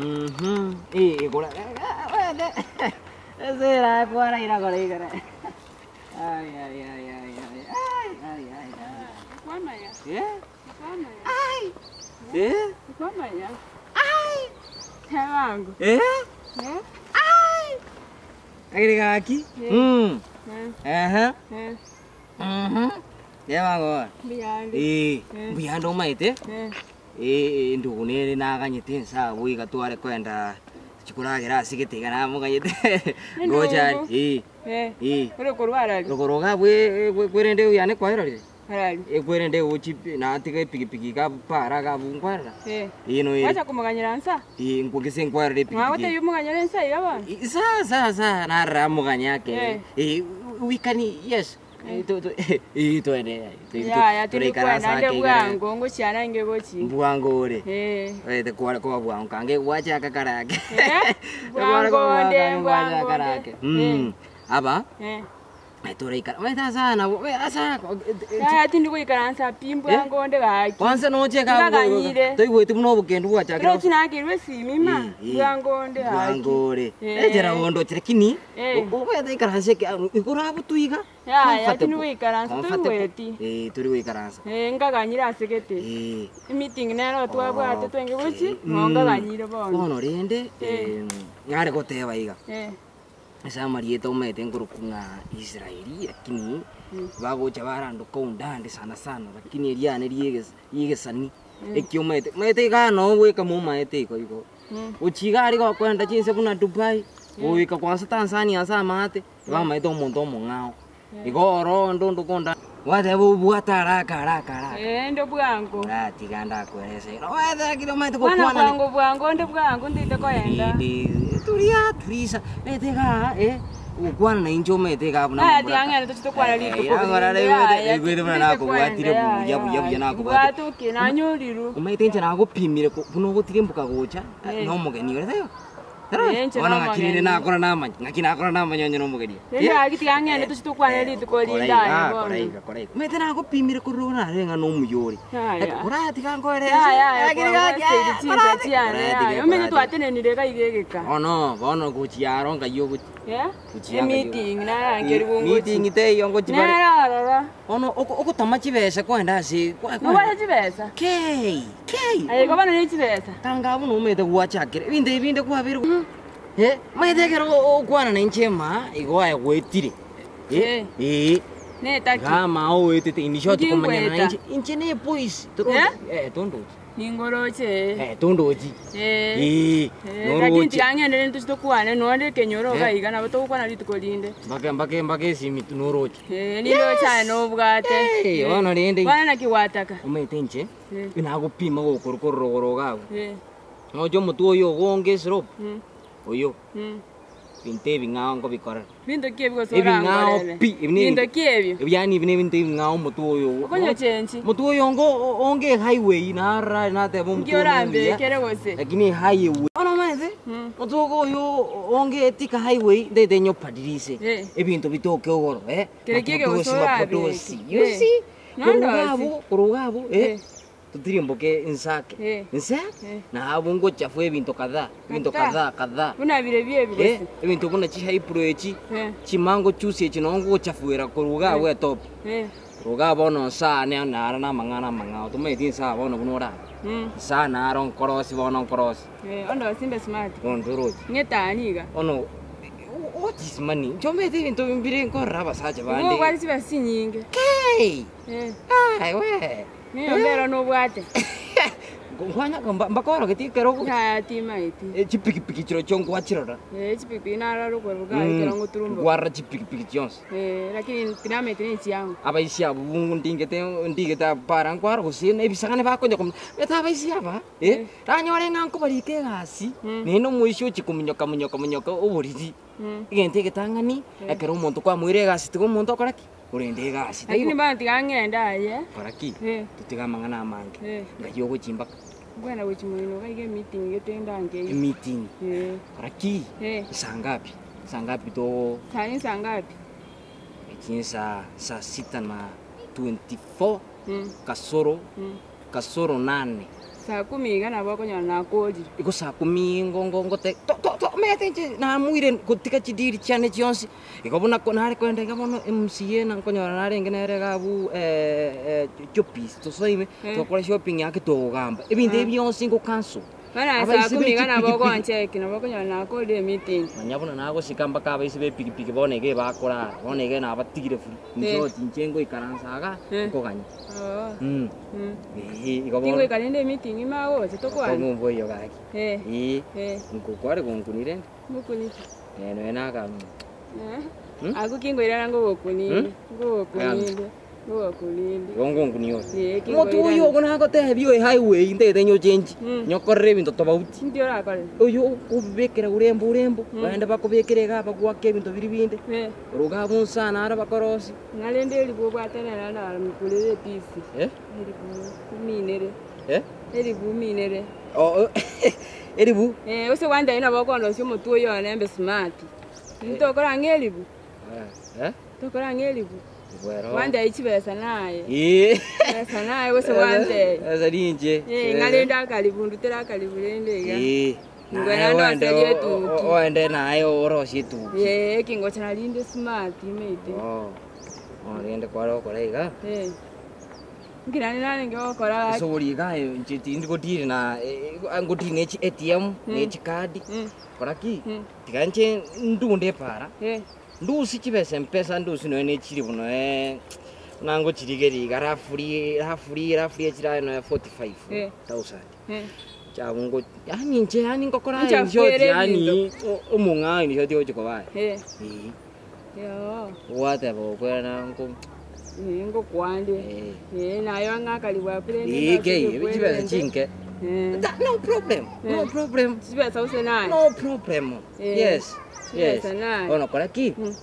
Mhm, eh, gora ase erakwana irakora igoro. Ai ai ai ai ai ai ai ai ai. Kwamanya, Eh? kwamanya, Ai! Eh? kwamanya. Ai! Ebango. Eh? Eh? Ai! Agere gaki? Eh. Mm. Eh, Ehe. eh, Mhm. Teba mbuyande. Eh, Eh. mbuyande omaete? Eh, Eh, endugu nere naganyete ense abwo iga tware koenda chikoragera ase gete iga namoganyete. Endugu? Ngocha eh, eh. eh. Ore korwa arari. Rogoro iga abwo kwerende yane kwaerorire? Arari. Ekwerende gochi natiga epikipiki iga abwo para iga abwo nkwarora. Eh. Eh no Gwacha komoganyera nsa? Eh nkogese nkwarora epikipiki. Mwagotebia omoganyere nsa iga bono? Sa sa sa narora amoganya ake. Eh. Eh, we can yes. Eh. Eh twende. Yaya tindi kwenda ande bwango ngochiana inge gochi. Mbwango ore. Eh. Oete kware koba bwango kange gwachaka karake. Eh? Kware Bwango koba onde, bwango bwango karake. onde. Mm. Aba Eh. toraikara. Oete asa nabo asa Yaya tindi goikaransa pi mbwango onde gaki. Kwanza noche Ngaganyire. Toigwete buna obokendu bwachakire. Rochi nakirwe esimi ma. Bwango onde gaki. Bwango ore. Eh. Echera bondo chire kini. Eh. Obwete ikaranse igoro abwo tuiga. Yaya tindi goikaransa toigweti. Eh tori goikaransa. Eh ngaganyire ase gete. Eh. Emeeting nero twabwate twenge gochi, Mm. mo ngaganyire bono. Bono rende Eh. ngare goteba iga. Eh. Ase amarieta omanyete nkorokwa ng'a Israeli lakini bagocha barandoka undande sana sana lakini eriane riegesa riegesani eki omanyete omanyete igaa noo goika momaete igo igo. Gochia iga aria gokoenda chinse buna Dubai, goika kwanza Tanzania ase amaate, bamaete omonto omong'ao. Igo oro onde onde konda gwateba obwate haraka haraka haraka. Eh, inde bwango. Oratiga ndakoeresa iga omanyete lakini omanyete Bono gokwana bwango bwango onde bwango ntaete koenda. Rindi turia turisa omanyete igaa eh, gokwana na inche omanyete igaa buna Aya momura tiga ng'ende toche tokwana rituko Eh, ng'ora rinde, yaya, igwete buna tintete nakobwatire koenda, buya buya buya yaya. nakobwatire. Mbwate oke nanyorirwe. Omanyete inche nagopimire ko buna ogotirimboka gocha Eh. na omogeni ore taiyo? Eh, inche Bono ng'aki rende nomogeni. nakora namanya, ng'aki nakora namanya onye na omogeni. Rende gaki tiga ng'ende toche tokwane rituko Kora rinde iga, aye kora bono. iga, kora iga. Omanyete nagopimire korwa buna nare ng'a na omuya ore. Yaya. Oratiga nkoerese. Yaya, yaya, Lakini kwa gaki, ngwaseri ah, chinsa oratiga, chiane, oratiga, yaya. Omenye oratiga. twatenenire iga iga egeka. Bono, bono gochia aro nkai ogochi. Eh? Gochia nkai ogochi. Emeeting narankeri bongochi. Meeting teiyo ngochi bare. Nere ororo. Bono oko- ogotama chibesa kwenda ase kwa- kwa- Nobwate chibesa? Kei, kei. Aye igo bono ne chibesa. Tanga abwo nomanyete gwachakire, ebinto ebi binde kwabeire eh, omanyete ekero ogokwana na inche ema, igo aye gwetire. Eh. Eh, Netaki. iga ama oetete in short Inki komanyana na ngweta? inche, inche ne epoisi, toro Eh? eh, tondochi. Ningoroche. Eh, tondochi. Eh. Eh, Eh, lakini noroche. tiga ng'ende toche tokwane nonde ekenyoro Eh. iga iga nabo togokwana rituko rinde. Mpaka mpaka mpaka esimi noroche. Eh, nindoche aye nobwate. Eh, bono rende Bono naki gwataka? omanyete inche, Eh. nagopima gokorwa korwa rogoro iga abwo. Eh. Noche omotwe oyo ogonge esiropu, Mm. oyo, Mm. binto ebing'ao nkobikorera. Binto ki ebi gose Ebing'ao orangorere? pi, ebi ne Binto ki ebio? Yaani ebi nebinto ebing'ao omotwe oyo. Okonyochenchi? Omotwe oyo ongo onge ehighway narora nateba Nki omotwe oyo orambekere omuya. gose? Lakini ehighway. Bono omanyete, Mm. omotwe ogo oyo onge etika highway ntaete nyobadilishe. Eh. Ebinto bitoke igoro eh, Kere ki eke gose mapodosi orabeke? mapodosi. You Eh. see? Korwa iga Nondosi. abwo, korwa iga abwo eh. Eh. Totirimboke insake Eh. inse Eh. na abwo ngochafua ebinto kadhaa ebinto Kadhaa? kadhaa kadhaa Buna birebio ebi Eh, gose? ebinto buna chihaipro echi Eh. chimango juice echi nonye ngogochafuera korwa iga abwo etop Eh. korwa iga bono nsane naro na amang'ana amang'ao tomaeti nsaa bono buna orabe Mm. nsaa naro nkorosi bono nkorosi Eh, onde simbe smart. bono torochi Ng'etani iga. bono what is money inche omanyete ebinto mbire nkorora abasacha Igo bande obwate chibesa chinyinge. Kei! Eh. Ai we! Niyo ero nobwate. Nkwanya mbakorogetie ekero ogo Yaya timaeti. chipikipiki chirochio nkwachirora. Eh, chipikipiki narora okoruga ekero ngoturumboka. Nkwarora chipikipiki chionsi. Eh, lakini tinamaeti ne chiango. Abaisia abwo ndingete ndigete para nkwara gose na ebisagane bakonya kominyoka omanyete abaisia aba eh, ranyore ng'a nkobarika egasi naende omoisia ochia kominyoka monyoka monyoka oboriri. Egento egetang'ani ekero omonto kwamoire egasi tiga omonto okore ki? Orende egasi Lakini taibo. bono tiga ng'ende aye. Kora ki? Eh. Totige amang'ana amange. Eh. Ngai ogochia mpaka. Nkwenda gochia moino iga iga emeeting gete ndange iga. Emeeting. Eh. Kora ki? Eh. Saa ngapi? Saa ngapi to Saa ni saa ngapi? Chinsa saa sita na 24 Mm. kasoro Mm. kasoro nane. Saa kumi iga nabo okonyora nakorire. Igo saa kumi ngo ngo ngote to to to omanyete inche namuire gotiga chidiri chiane chionsi, igo buna ko nare kogenda iga bono MCA na nkonyora narenge nere iga abwo chiofisi tosoime, togokora shopping ake togogamba, ebinto ebi bionsi ngo cancel. Bono aye saa Abaise kumi iga nabo bechipigipigi. ogoncheki, nabo okonyora nakorire emeeting. Manya buna nagosika mpaka abaise b'epigipigi bono iga ebakorara, bono iga nabatigire free, Eh. inche inche ngoikaransa iga, Eh. nkoganya. Oo. Mm. Mm. Eeh, igo bono. Tingoika rende emeeting ime agocha tokwane. Akong'u mboiyo gaki. Eh. Eeh. Eh. Nkokware gonkunire nde. Ngokunite. Eh, nonya nakamwa. Eh. Hmm? Agwo kingoirana ngogokuninde. Hmm? Ngogokuninde. Ngogokuninde. Igo ngonkunia ore. Eh, Omotu oyo kingoirana. ogo nagotebia oyo highway ntagete nyochenchi. Mm. Nyokorere ebinto tobauti. Inki orakore? Oyo okobekera urembo urembo, Mm. baende bakobekera iga bagwake ebinto biria binde. Eh. Oro iga abwo nsana aro bakorosia. Ng'a rende eribu obwate nere naramogorere episi. Eh? Eribu uminere. Eh? Eribu uminere. Oh, oh, eribu? Eh, ase gwancha nabo okondosia omotwe oyo one mbe smart. Eh. Tokora ng'a eribu? Eh, eh? Tokora ng'a eribu? Bwero. Gwancha chibesa naye. Eh. Chibesa naye gose gwancha. Esa ninche. Eh, ng'a rende akaribu ndutere akaribu rende iga. Eh. Ngwe Naye naende oende oserie etuki. oende naye orosie etuki. Eh, ekingocha narinde smart imete. Oh. Oh, rende kware gokora iga. Eh. Nki naende narenge gokora gaki? Esuguri iga aye inche tindi godiri na ngodiri ne chi ATM ne chikadi. Kora ki? Tiga inche ndunde epara. Ndusie chibesa mpesa ndusie nonya ne chilifu nonya buna ngochirigeria iga roughly roughly roughly echire nonya 45,000. Chiabwo ngo yaani inche yaani ngokora aye in short Nchakwere yaani ebinto. omong'aini short ogochia koba aye. Eh. Yoo. Gwateba gokwerana nko Eh, ngokwande. Eh. Eh, naye ang'akari bwakure rende Eh, ase kei, okwere chibesa rende. chinke. Eh. Ta- no problem, no Eh. problem. Chibesa gose naye? No problem. Eh. Yes. Yes. Chibesa naye. Bono kora ki? Mm.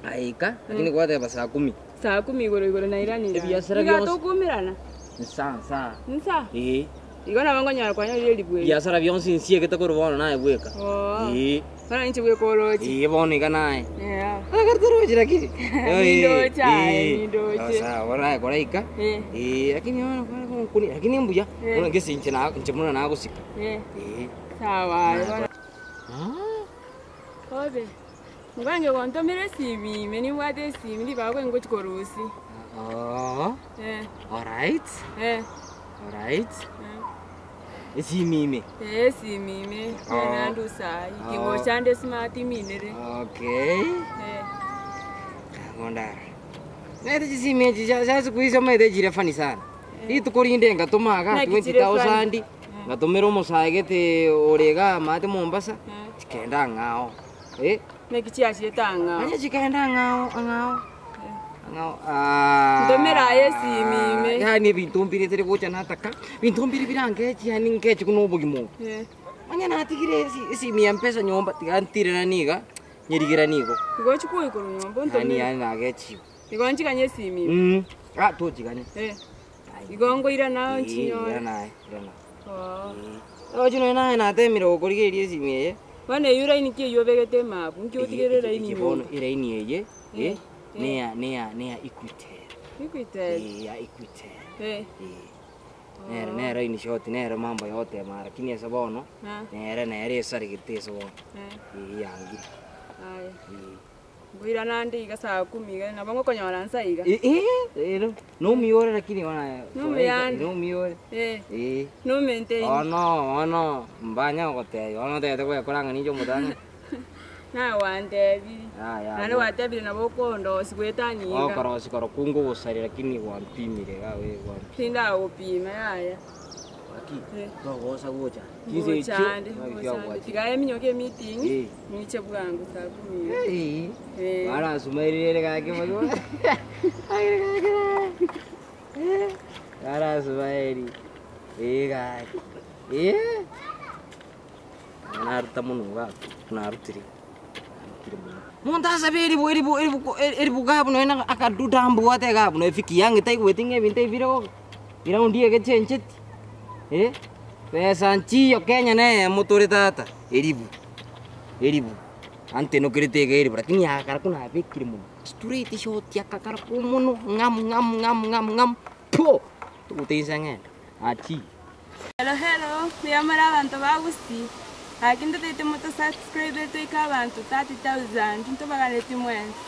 Aika, lakini gwateba saa kumi. Saa kumi igoro igoro nairanire. Ebiasara Iga bionsi. tokuumerana? Nsa nsa. Nsa? Eh. Igo nabo nkonyora kwanyorire eribu eri. Ebiasara bionsi nsiegete korwa bono naye bweka. Oo. Eh. Bono ninche bweka oroche. Eh, bono iga naye. Yeah. Agari toroche lakini. Nindoche aye, nindoche. Sawa, bono naye kora ika. Eh. Eh, lakini bono kware gonkuni, lakini mbuya. Eh. Bono gese inche na inche buna nagosika. Eh. Eh. Sawa aye bono. Ah. Obe. Nkwange gontomera esimi ime nimbwate esimi ribaga kwe ngochi korusia. Oo. Eh. Alright. Eh. Alright. Eh. Esimi ime. Eh, esimi ime. Oh. Nandusa aye. Oh. Kingochande smart iminere. Okay. Eh. Ngondara. Naete chisimi echi chia chia siku hizi omanyete chire funny sana. Rituko rinde ngatoma iga Naki chire funny? 20,000 ngatomera omosae gete ore iga amaate Mombasa, Eh. chikaenda ang'ao. Eh. Naki chiachete ang'ao? Manya chikaenda ang'ao ang'ao ang'ao aah. Ntomera aye esimi ime. Yaani ebinto mbire tari gocha nataka, ebinto mbire birangechi yaani ngechi buna obogima obo. Eh. Manya natigire esi esimi ya mpesa nyomba tiga ntireranie iga, nyerigeranie igo. Igo ochie koikorwa nyomba Yaani ontomere. yaani nagechiwe. Igo nchiganye esimi ime. Mm, ah tochigane. Eh. Igo nkoirana Eh, nchinyore. irana aye, irana. Oo. Eh. Roche nonya naye natemire gokorigereria esimi eye. Bono eyio raini ki eyio obegete emabu, nki otigere eraini Eke bono nyomba? eraini eye, eh, Eh, neya neya neya Equitel. Equitel? Eh, ya Equitel. Eh. Eh. Nere nere in short nere mambo yotema lakini ase bono, Ah. nere nere esaregete ase bono. Eh. Eh, yangire. Aya. Eh. Nkoirana nde iga saa kumi iga, nabo ngokonyora nsa iga. Eh, eh, ero, nomiyore lakini bono aye. Nomiyande. Nomiyore. Eh. Eh. Nomente inde. Bono, bono, mbanya gogotebia, bono otagete gwekora ng'a ninche omotang'ani. Naye gwantebirie. Yaya, Naende bo. gwatebire nabo okondosia goetania iga. Gokorosia korokwo ngogosaria lakini gwampimire iga we gwampimire. Tindagopima yaya. Gaki, Eh. togosa gocha. Chinsa echio, Ngocha ande, naki ngocha ande. kiagwachire. Tiga eminyoke emeeting, Eh. ng'iche bwango saa kumi iga. Eh. Eh. Barasumairire gaki magima. Agere gaki. Eh. Barasumairi. Eh gaki. Eh. Naruta mono gaki. Narutire. Narutire mono. Monto asabe eribu eribu eribu eribu gabu nonya na akaduda mbwate gabu nonya efiki yange taigweti ng'a ebinto ebi bire bobe. Eraundi eye egechencheti. Eh, besa nchiyo Kenya neyemo tore tata, eribu, eribu, antenokerete iga eribu lakini akara ko nabekire mono, straight short akakara ko mono ng'amu ng'amu ng'amu ng'amu ng'amu poo, togoteinsa ng'ende. Achi. Hello hello, mbuya more abanto ba Gusii, gaki ntotagete moto subscribe toike abanto 30,000 ntobaganeti mwensi.